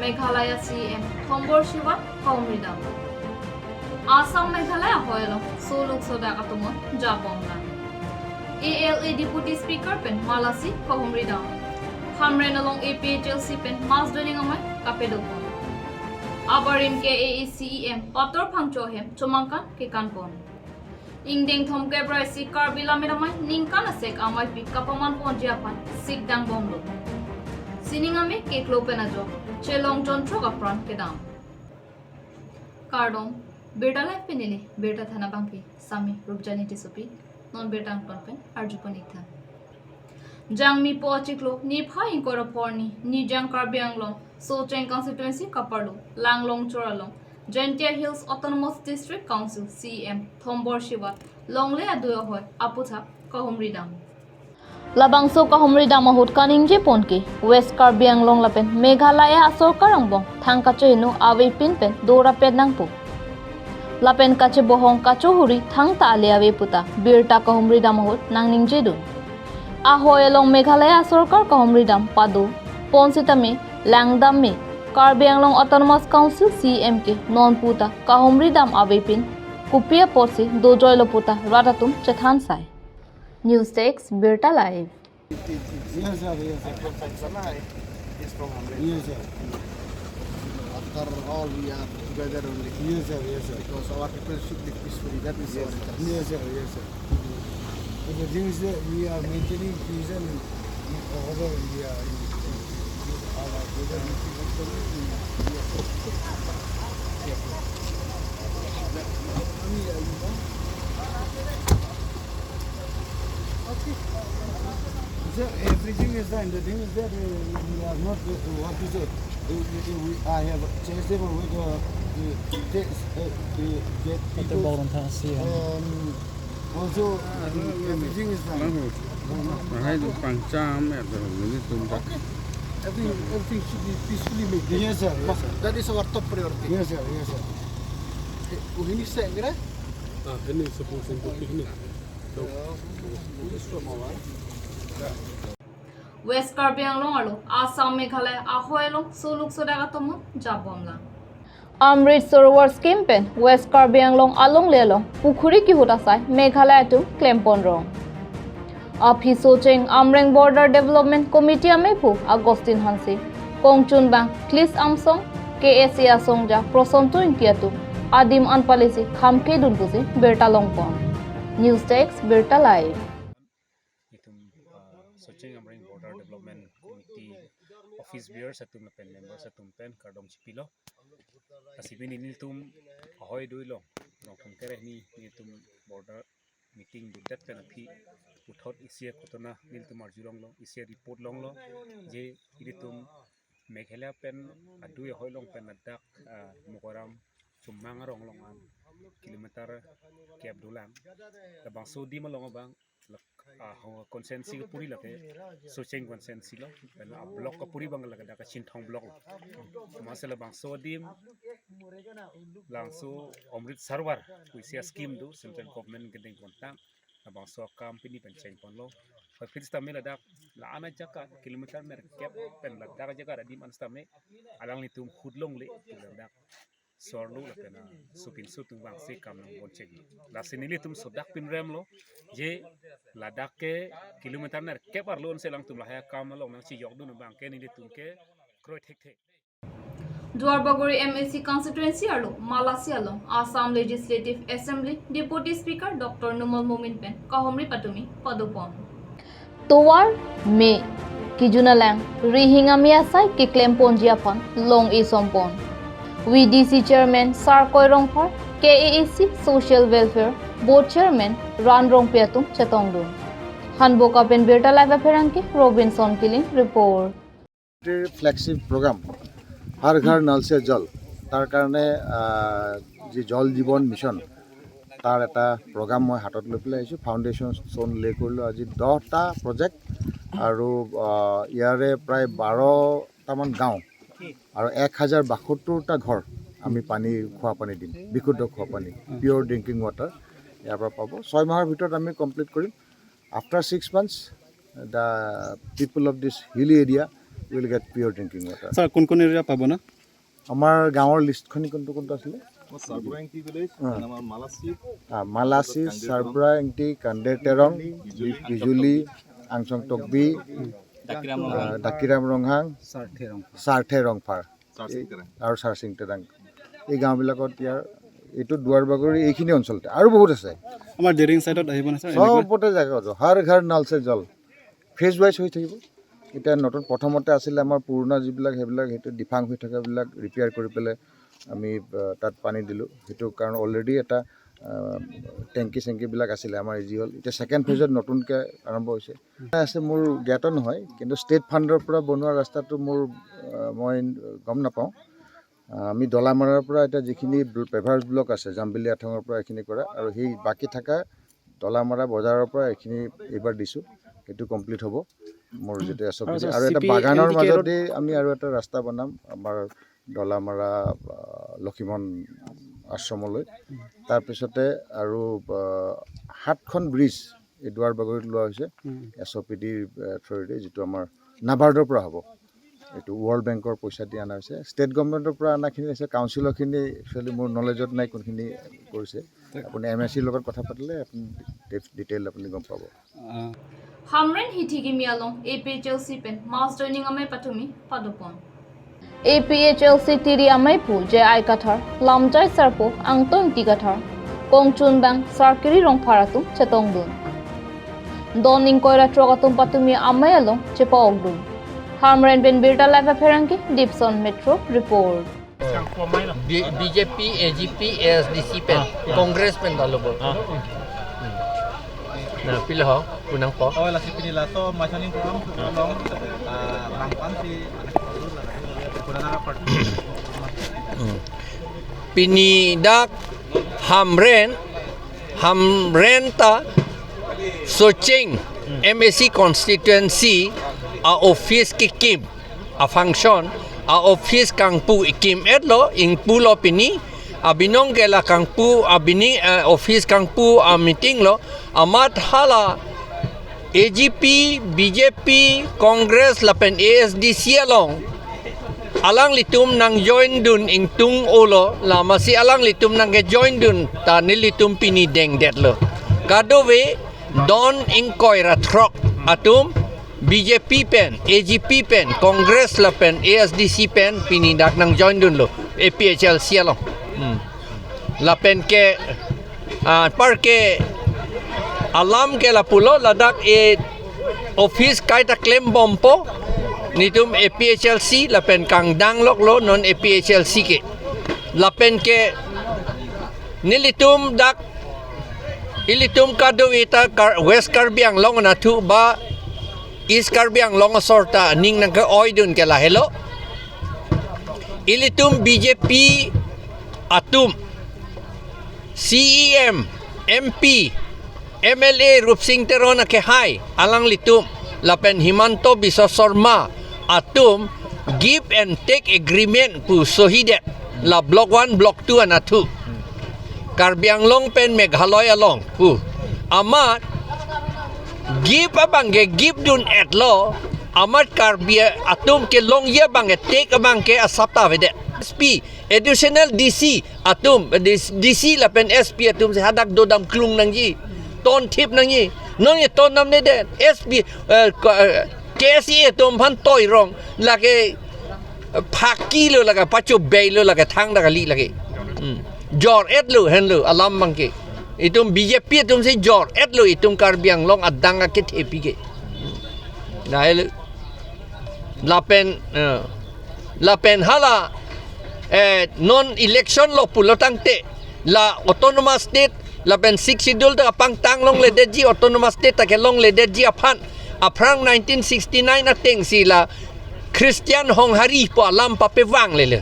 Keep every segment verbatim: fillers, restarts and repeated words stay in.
Meghalaya C E M Thombor Shiwat kahumri dam. Assam Meghalaya ahoi along soluk sodak atum japon lang. A L A Deputy Speaker pen Malasi kahumri dam. Hamren along A P H L C pen mass joining amei kapadopon. Abarim K A A C E M Pator Phangcho ahem chomangkan kekanpon. Ingdeng thomkep ra isi Karbi Lammet Amei ningkan asek ameipi kapaman ponji aphan sikdang bomlo. Sining amei keklo pen ajok chelong jonthrok apran kedam. Kardom, Birta Live pen neli Birta Thana bangpi Sami Rupjani Tissopi, non birta angton pen arjupon iktha. Jangmi po achiklo niphai ingkoi ra pho arni Nijang Karbi Anglong Socheng Constituency kaparlo Langlongchor along Jaintia Hills Autonomous District Council C E M Thombor Shiwat longle adui ahoi aputhak kahumri dam. Labangso kahumri dam ahut kaningjepon ke West Karbi Anglong lapen Meghalaya asorkar angbong thang kacheheno avepin pen dorapet nangpo. Lapen kachebohong kachohuri thangta ale ave puta birta kahumri dam ahut nangningjedun. Ahoi along Meghalaya asorkar kahumri dam padopon sitame langdam me Karbi Anglong Autonomous Council C E M ke non puta kahumri dam avepin kopi apotsi dojoilo puta rat atum chethan sai. News Desk, Birta Live. Yes, sir. Yes, sir. Yes, sir. After all, we are together only. Yes, sir. Yes, sir. Because our people should live peacefully. That is our interest. Yes, sir. Yes, sir. But the thing is that we are maintaining peace and order in the, uh, in, in our border. Sir, everything is fine. The thing is that, uh, we are not, uh, what to say, uh, we, we, we, I have changed them with, uh, the, the, uh, the, the people. Um, also, uh, everything is fine. Mahai tu pangcham ya tu, ini tunjak. Everything, everything should be peacefully made. Yes, sir. Yes, sir. That is our top priority. Yes, sir. Yes, sir. Eh, uh, ini saya kira. Ah, ini sepuluh picnic. West Karbi Anglong arlo Assam Meghalaya ahoi along soluk sodak atum japon lang. Amrit Sarovar Scheme pen West Karbi Anglong alongle along pukhuri kihut asai Meghalaya atum klempon rong. Aphi Socheng Amreng Border Development Committee amephu Augustine Hanse, kongchunbang Klis Amsong, K S A asongja Prosonto Ingti atum adim an palisi khamkedun pusi birta longpon. News Desk, Birta Live. Itum, uh, Socheng Amreng Border Development Committee office bearers atum lapen members atum pen kardom chipilo. Lasi pini nelitum ahoi dui long, long thomkep ra hini nelitum border meeting budet pen aphi puthot isi akutona nelitum arjulonglo, isi report longlo, je ilitum Meghalaya pen adui ahoi along pen ladak, ah, Mokaram Chomang arong along an kilometer kep dolang. Labangso adim along abang lak, ah, ho constituency kapuri lake Socheng constituency lo, pen a block kapuri abang lake dak Chinthong block lo. Masi labangso adim, labangso Amrit Sarovar, pusi a scheme do, central government kedeng kontang, labangso akam pini pen chengponlo. Hoi phit sitame ladak, la-an ajaga, kilometer nerkep pen ladak ajaga adim an sitame, alanglitum hut longle, ladak sorlo lapen, ah, sopinso atum vangsi kam nangpon chek. Lasi nelitum sodak pinremlo, je ladak ke kilometer nerkep arlo ansi alangtum lahai akam along nangchijokdun abang ke nelitum ke kroi thekthe. Duarbagori M A C constituency arlo Malasi along Assam Legislative Assembly Deputy Speaker Doctor Numal Momin pen kahumri patumi padopon. Tovar me kejun alang rihing amei asai keklemponji aphan long-e sompon. V D C Chairman Sarkoi Rongphar, K A A C Social Welfare Board Chairman Ran Rongpi atum chetongdun. Hanboka pen Birta Live apherangke Robinson Killing report. Flagship program Har Ghar Nal সে জল, তাৰ কাৰণে, আহ, যি জল জীৱন মিছন, তাৰ এটা প্ৰগ্ৰাম মই হাতত লৈ পেলাই আহিছোঁ। ফাউণ্ডেশ্যন ষ্ট'ন লে কৰিলোঁ আজি দহটা প্ৰজেক্ট আৰু, আহ, ইয়াৰে প্ৰায় বাৰটামান গাঁও আৰু এক হাজাৰ বাসত্তৰটা ঘৰ আমি পানী, খোৱা পানী দিম, বিশুদ্ধ খোৱা পানী, পিয়ৰ ড্ৰিংকিং ৱাটাৰ ইয়াৰ পৰা পাব। ছয় মাহৰ ভিতৰত আমি কমপ্লিট কৰিম। After six months, the people of this hilly area will get pure drinking water. Sir, কোন কোন এৰিয়া পাব না? আমাৰ গাঁৱৰ লিষ্টখন কোনটো কোনটো আছিলে? মই চাৰপুৰা এংটি ভিলেজ, অ। আমাৰ মালাচি, আ, মালাচি, চাৰপুৰা এংটি, কান্দেৰ তেৰং, বি- বিজুলী, আংচং টকবি, ডাকিৰাম আ, ৰংহাং। ডাকিৰাম ৰংহাং, চাৰথে ৰংফাৰ। চাৰথে ৰংফাৰ চাৰচিং তেৰাং। আৰু চাৰচিং তেৰাং। এই গাঁওবিলাকত ইয়াৰ এইটো দুৱাৰবাগৰি এইখিনি অঞ্চলতে আৰু বহুত আছে। আমাৰ ডেৰিং চাইডত আহিব নে ছাৰ? এনেকুৱা? চবতে জেগা আছে, হাৰ ঘৰ নল সে জল, ফেজ ৱাইজ হৈ থাকিব। এতিয়া নতুন প্ৰথমতে আছিলে আমাৰ পুৰণা যিবিলাক, সেইবিলাক সেইটো ডিফাং হৈ থকাবিলাক ৰিপেয়াৰ কৰি পেলাই আমি আহ, তাত পানী দিলোঁ। সেইটো কাৰণ অলৰেডি এটা আহ, টেংকি চেংকিবিলাক আছিলে আমাৰ, ইজি হ'ল। এতিয়া ছেকেণ্ড ফেজত নতুনকৈ আৰম্ভ হৈছে। আছে, মোৰ জ্ঞাত নহয়, কিন্তু ষ্টেট ফাণ্ডৰ পৰা বনোৱা ৰাস্তাটো মোৰ আহ, মই গম নাপাওঁ। আহ, আমি ডলামাৰাৰ পৰা এতিয়া যিখিনি পেভাৰ্ছ ব্লক আছে, জাম্বিলি আথঙৰ পৰা এইখিনি কৰা, আৰু সেই বাকী থকা ডলামাৰা বজাৰৰ পৰা এইখিনি এইবাৰ দিছোঁ। সেইটো কমপ্লিট হ'ব মোৰ যিটো এছ অ' পি। আৰু ছাৰ, আৰু এটা চি পি বাগানৰ এম ডি কে ৰোড মাজতে আমি আৰু এটা ৰাস্তা বনাম আমাৰ ডলামাৰা আহ, লক্ষীমন আশ্ৰমলৈ। তাৰপিছতে আৰু আহ, সাতখন ব্ৰিজ এই দুৱাৰবাগৰিত লোৱা হৈছে উম। এছ অ' পি ডিৰ থ্ৰুৱেদি, যিটো আমাৰ নাবাৰ্ডৰ পৰা হ'ব। এইটো ৱৰ্ল্ড বেংকৰ পইচা দি অনা হৈছে, ষ্টেট গভৰ্ণমেণ্টৰ পৰা অনাখিনি হৈছে। কাউন্সিলৰখিনি একচুৱেলি মোৰ নলেজত নাই কোনখিনি কৰিছে। আপুনি এম এ চিৰ লগত কথা পাতিলে আপুনি ডি- ডিটেইল আপুনি গম পাব। আহ, Hamren hithi kimi along A P H L C pen mass joining amei patumi padopon. A P H L C tiri amei pu J I Kathar, lamjai sarpo Angtong Ingti Kathar, kongchunbang Sarkiri Rongphar atum chetongdun. Don ingkoi ra throk atum patumi amei along chepa-okdun. Hamren pen birta live apherangke Dipson Metro report. B- BJP, AGP, ASDC pen, Congress pen dalo bo. Na pilo ho, kunang po. Oh, lasi pini laso mass joining program along, ah, bangpan si anak dulu lah, kuna nara party. Pini dak Hamren, Hamren ta Socheng MAC constituency a office kekim, a function, a office kangpu ikim-etlo, ingpulo pini, abinong ke la kangpu, abini, eh, office kangpu a meeting lo, amat hala AGP, BJP, Congress lapen ASDC along alanglitum nang join dun ingtung-olo, lamasi alanglitum nangkejoin dun ta nelitum pini dengdetlo. Kadokave don ingkoi ra throk atum BJP pen, AGP pen, Congress lapen ASDC pen pini dak nang join dunlo APHLC along. Hmm. Lapen ke, ah, anparke alam ke lapulo, ladak e office kaita klembompo, netum APHLC lapen kangdang loklo non APHLC ke. Lapen ke nelitum dak, ilitum kadokave ta Kar-, West Karbi Anglong anatthu ba East Karbi Anglong asor ta ning nangke-oi dun ke lahelo. Ilitum BJP atum, CEM, MP, MLA Rupsing Teron akehai alanglitum lapen Himanta Biswa Sarma atum give and take agreement pu sohidet la block one, block two anatthu. Karbi Anglong pen Meghalaya along pu. Amat give abangke give dun-etlo, amat Karbi atum kelongji abangke take abangke asap ta avedet. SP, additional DC atum, DC lapen SP atum si hadak dodam klung nangji, ton thip nangji. Non ye ton namnedet, SP, eh, ko-, eh, KSA atum aphan toi rong, lake phakilo, lake pachobeilo, lake thangta kali lake. Hmm. Jor-etlo henlo alam abangke. Itum BJP atum si jor-etlo itum Karbi Anglong adang akethepi ke. Lahelo. Lapen, eh, lapen hala, eh, non election lo pulo tangte, la autonomous state lapen Sixth Schedule ta pangtang longledetji, autonomous state ta kelongledetji aphan, aphrang nineteen sixty-nine ateng si la Christian Honghari pu alam papevanglelo.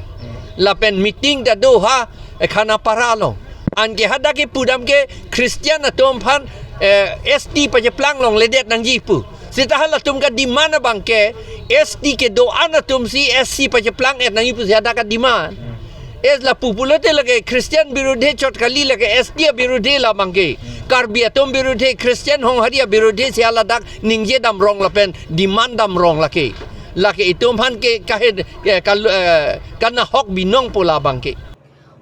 Lapen meeting ta do ha, eh, Khanapara along. Anke hadak kepudam ke Christian atum aphan, eh, ST pacheplang longledet nangji pu. Seta halatum ka-demand abangke ST kedo-an atum si SC pacheplang-et nangji pusi hadak ka-demand. Es lapu pulote lake Christian birudhe chot kali, lake ST abirudhe labangke. Karbi atum birudhe, Christian Honghari abirudhe si haladak ningje damrong lapen demand damrong lake. Lake itum aphan ke kahe, eh, kal-, eh, kanahok binong pu labang ke.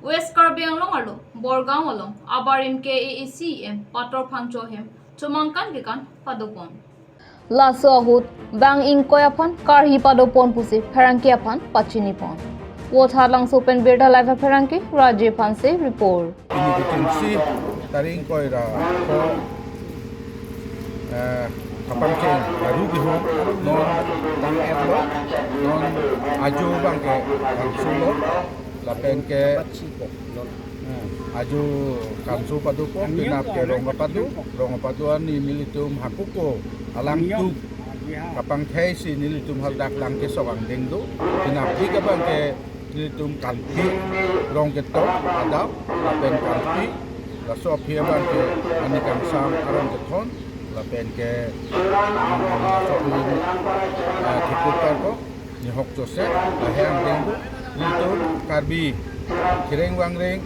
West Karbi Anglong arlo Borgaon along abarim K A A C E M Pator Phangcho ahem chomangkan kekan padopon. Laso ahut bang ingkoi aphan karhi padopon pusi pherangke aphan pachinipon. Vothatlangso pen Birta Live apherangke Rajiv Hanse report. Pini kechengsi tarik ingkoi ra pho, eh, kapangcheng aru bihun non tang-etlo, non ajo bang ke kansulo, lapen ke, eh, ajo kansu padopon, penap ke rong kapado, rong kapado ani nelitum hakuko alangtum kapangthei si nelitum hadak lang kesok angdeng do, penap di kabang ke nelitum kanpi rong ketok adap, lapen kanpi laso aphi abang ke ani kangsam arong kethon, lapen ke, mm, laso aphi, eh, thekut karko, nihok Joseph, lahei angdeng do, nelitum Karbi kereng vangreng,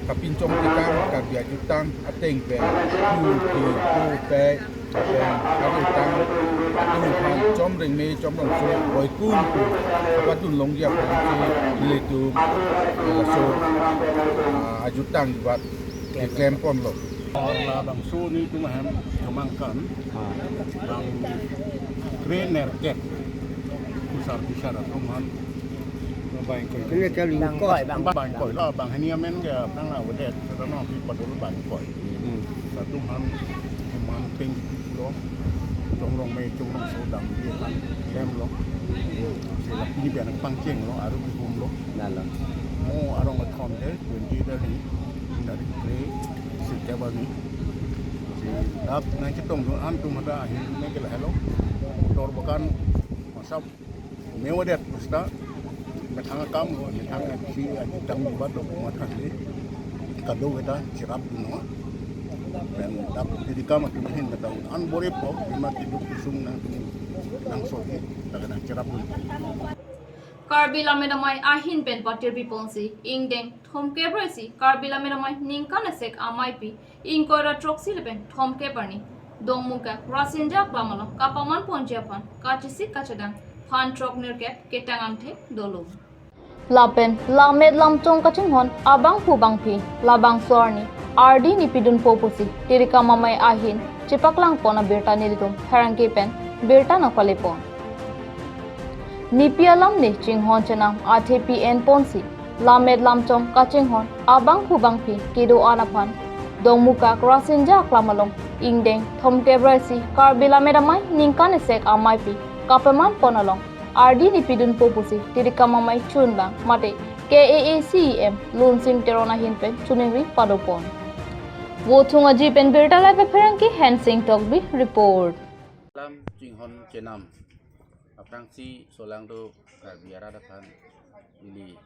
kapinchong tekang, Karbi ajutang ateng pen, pu, pi, pu, pe, lapen ajutang atum aphan chom rengme chom rongso boikun pu kapadun longji aphan si nelitum, eh, laso, ah, ajutang vat keklem ponlo. Labangso nelitum ahem chomangkan, bang kre nerkep kusar bisar atum aphan bang ingkoi. Bang ingkoi lo, bang hini amen ke aphrang avedet, karena pi padol bang ingkoi. Hmm. Latum aphan chomangkan lo, chom rongme chom rongso damji aphan klemlo. Si la pini pen pangchenglo, aru bihumlo. Lalo. Mo arong athon ke twenty dari, dari kre, si kebagi. Si dap nangchetongdun an atum hadak ahin me ke lahelo. Tor bakan masap mewadet pusta methang akam ho, methang si ajutang buat lo matha si kadokave ta cherapdun ho. Pen dap diri kam atum ahin kata an bore po, bima kiduk kusung nangtum nangsopi, ta kena cherapdun. Karbi Lammet Amei ahin pen patir piponsi ingdeng thomkep ra isi Karbi Lammet Amei ningkan esek ameipi ingkoi ra throksi lapen thomkep arni Dongmukak Rasinja Aklam along kapaman ponji aphan kachesik kachedang phan throk nerkep ketang angthek dolo. Lapen lammet lamchong kachinghon abangphu bangphi labangso arni ardi nipidunpo pusi Tirikam Amei ahin chepaklangpon abirta nelitum pherangke pen birta nangpalepon. Nipi alam ne chinghon chenam athepi enponsi lammet lamchong kachinghon abangphu bangphi kedo-an aphan Dongmukak Rasinja Aklam along ingdeng thomkep ra isi Karbi Lammet Amei ningkan esek ameipi kapamanpon along ardi nipidunpo pusi Tirikam Amei chunlang mate K A A C E M Lunsing Teron ahin pen chiningri padopon. Vothung Aji pen Birta Live apherangke Hensing Tokbi report. Lam chinghon chenam aphrangsi solangdo Karbi arat aphan ili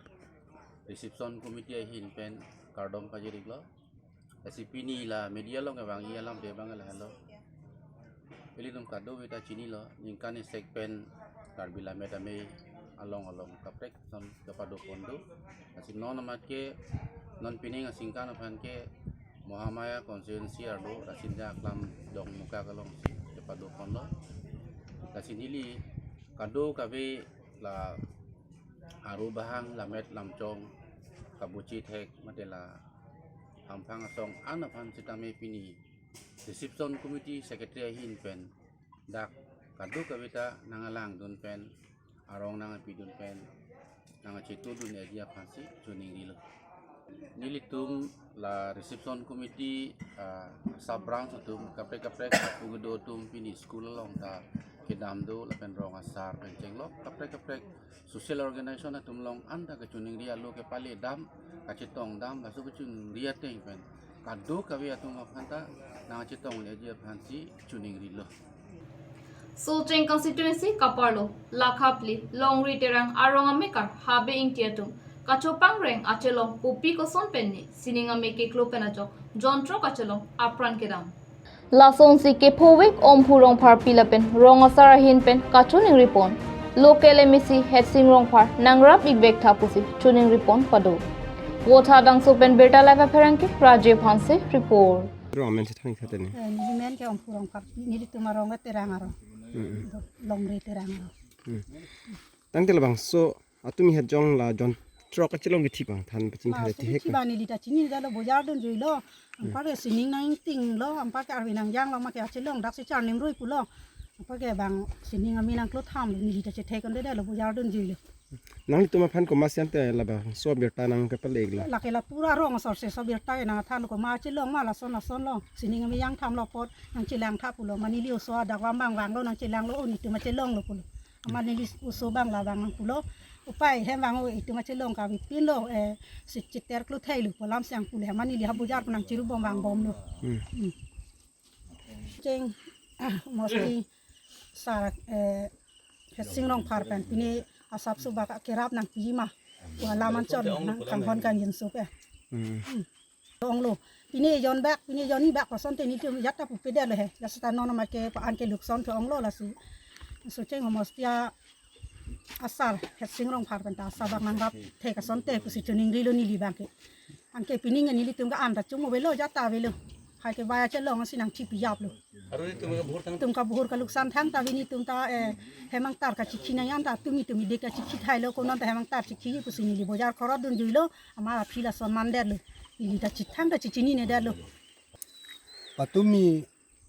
reception committee ahin pen kardom pajiriklo. Lasi pini la media along kevangji alam ke bang lahelo. Ilitum kadokave ta chinilo, ningkan esek pen Karbi Lammet Amei along along kaprek ason kepadopon do. Lasi non amat ke, non pining aningkan aphan ke Mahamaya constituency arlo Rasinja Aklam Dongmukak alongsi kepadoponlo. Lasi neli kadokave la aru bahang lammet lamchong kabuchi thek mate la hamphang asong an aphan sitame pini reception committee secretary ahin pen dak kadokave ta nangalangdun pen arong nangpidun pen nangchetudun-eji aphansi chiningrilo. Nelitum la reception committee, ah, sub branch atum kaprek kaprek atum kedo atum pini school along ta kedam do lapen rong asar pen chenglok kaprek kaprek social organization atum along anta kachiningri alo kepaledam kachetongdam laso kachiningri ateng pen kadokave atum aphanta nangchetong-eji aphansi chiningrilo. Socheng constituency kaparlo Lakhapli Longri Terang arong amekar Habe Ingti atum kachopangreng achelong kopi koson pen ne sining ame keklo pen ajok jontro kachelong apran kedam. Lasonsi kephovek Omphu Rongpharpi lapen rong asar ahin pen kachiningripon. Local M A C Hetsing Rongphar nangrap-ik vektha pusi chiningripon pado. Vothatlangso pen Birta Live apherangke Rajiv Hanse report. Rong amen si thang khatene. Eh, neli men ke Omphu Rongpharpi, nelitum arong ke Terang arong. Mm-mm. Longri Terang arong. Tangte labangso atumi het jong la jon throk kachelong kithi bang than paching thare Laso thihek. Kithi bang neli ta chinidetlo, bojar dunjuilo. Anparke sining nangtinglo, anparke arve nangjanglo, make achelong daksi charnim rui pulo. Anparke bang sining ame nangklo thamlo, neli ta chethek-undedetlo, bojar dunjuilo. Nanglitum aphan komatsi ante labangso abirta nangkepaleklo? Lake la pura rong asor se so birta nangthanlo, komat achelong ma lason lasonlo. Sining ame jang thamlo apot nangchelang tha pulo. Mane neli oso adak vang vanglo, nangchelanglo, o netum achelonglo pulo. Amat neli oso bang labang nang pulo. Upai hem vang o, itum achelong kavepinlo, eh, si chiter klo thailu pu alam siang pulo. Amat neli ha bojar pu nangchiru bom vangbomlo. Hmm. Hmm. Cheng, ah, mostly sar, eh, Hetsing Rongphar pen pine asap subak kerap nangpi ma. Wa laman chon nangkanghon kangjinso pe. Hmm. Hmm. Onglo. Pine jon bak, pine jon ni bak kosonte netum jat ta pupedetlo he. Jat seta non make pa anke lukson ke onglo laso. Laso cheng mostly asar Hetsing Rongphar pen ta asar bak nangrap thek asonte pusi chuningrilo neli bangke. Anke pining nelitum ke-an ta chungmo avelo, jat ta avelo. Hai ke baya chelong si nangchipi japlo. Aru netum ke buhur thang. Tum ke buhur ke luksan thang ta, pini tum ta, eh, hemang tar kachikhi nangji anta, tumi tumi dek kachikhi thailo, konon ta hemang tar chikhi pusi neli bojar khorot dunjuilo, amat aphi lason mandetlo. Neli ta chithang ta chichinidetlo. Patumi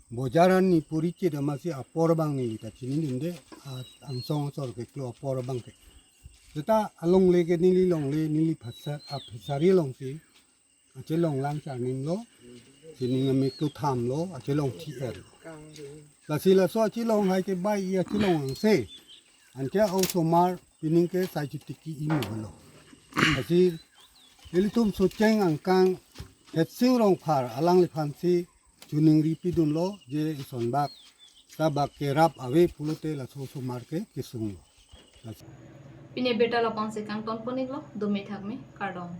bojar an ne puri chit amatsi apor bang neli ta chinidunde, a, angsong asor keklo apor bang ke. Seta alongle ke neli longle, neli phasa-, a, phasari alongsi achelong lang charnimlo, sining ame klo thamlo, achelong thi-er. Lasi laso achelong hai ke bai-i achelong angse. Anke osomar pining ke sai chutiki imo lo. Lasi ilitum Socheng angkang Hetsing Rongphar alangliphansi chuningri pidunlo je ison bak ta bak kerap ave pulote laso osomar ke kesunglo. Pine birta lapu-an si kangton pon-iklo, dome thakme, kardom.